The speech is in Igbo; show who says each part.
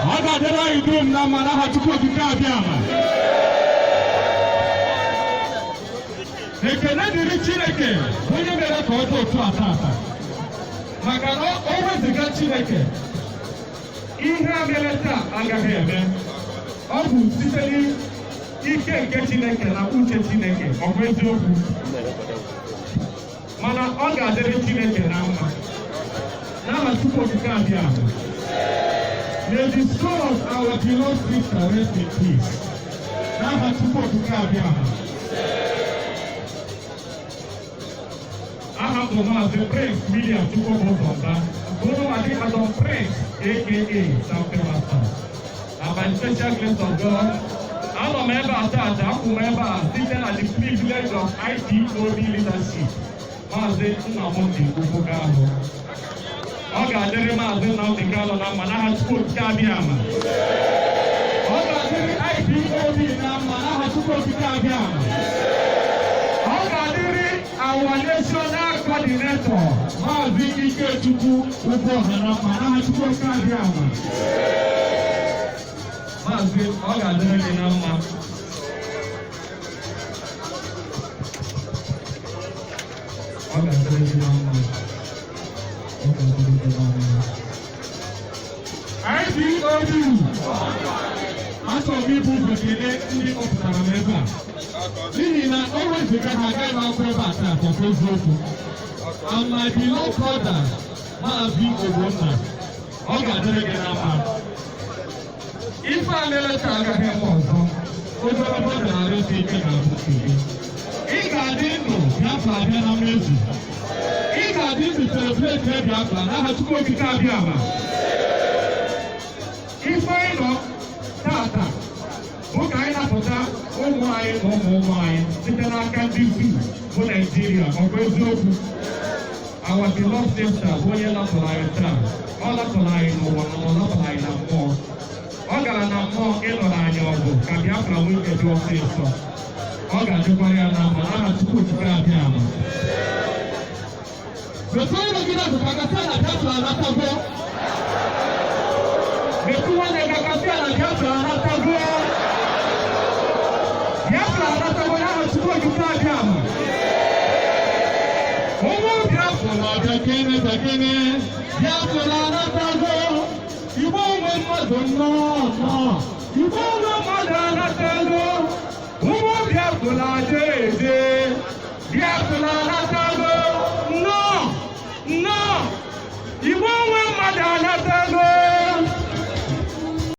Speaker 1: Ọ ga-adịrị anyị dum na mma n'aha Chukwu Okike Abịama. Ekele dịrị Chineke onye mere ka ọ dị otu a tata, maka na o weziga Chineke, ihe a mere taa agaghị eme. Ọ bụ site n'ike nke Chineke na uche Chineke. Ọ bụ eziokwu, mana ọ ga-adịrị Chineke na mma n'aha Chukwu Okike Abịama. May the soul of our beloved sister rest in peace n'aha Chukwu Okike Abịama. Aha m bụ Maazị Prince William Chukwubuzoba, bụrụ Madi Adam Prince, aka Something Master. And by special grace of God, anọ m ebe a taata. Akwụ m ebe a site na the privilege of IPOB leadership, Maazị Nnamdi Okwu Kanu. Ọ ga-adịrị Maazị Nnamdi Kanu na mma n'aha Chukwu Okike Abịama. Ọ ga-adịrị IPOB na mma n'aha Chukwu Okike Abịama. Ọ ga-adịrị our national coordinator, Maazị Ikechukwu Ugwuọha, na mma n'aha Chukwu Okike Abịama. Maazị, ọ ga-adịrị gị na mma. Ọ ga-adịrị gị na mma. Ọ ga-adịrị gị na mma. IPOB, achọrọ m ibu ụzọ kelee ndị kpọpụtara m ebe a, n'ihi na o weziga ha, agaghị m akwụ ebe a taa. Bụ eziokwu. And my beloved brother, Maazị Ogbonna, ọ ga-adịrị gị na mma. Ife a mere taa agaghị eme ọzọ. Ogologo ndụ na arụsị ike ga-abụ nke gị. Ị ga-adị ndụ Biafra abịa na mmezu. Ị ga-adị ndụ celebrate Biafra n'aha Chukwu Okike Abịama. Ife anyị nọ tata bụ ka anyị napụta ụmụ anyị na ụmụ ụmụ anyị site n'aka ndị zoo bụ Naijiria. Ọ bụ eziokwu. Our beloved sister bụ onye lapụrụ anyị taa. Ọ lapụrụ anyị n'ụwa, mana ọ lapụrụ anyị na mmụọ. Ọ gara na mmụọ ịlụrụ anyị ọgụ ka Biafra nwee ike dị ọsịsọ. Ọ ga-adịkwara ya na mma n'aha Chukwu Okike Abịama. Metụ onye gị n'akụkụ aka, sị na Biafra anatago. Metụ nwanne gị aka, sị na Biafra anatago. Biafra anatago n'aha Chukwu Okike Abịama. Ụmụ Biafra na-abịa kene bekene. Biafra anatago. Igbo onwe mmadụ, nnọọ nnọọ. Igbo onwe mmadụ anatago. Ụmụ Biafra aja eje. Biafra anatago.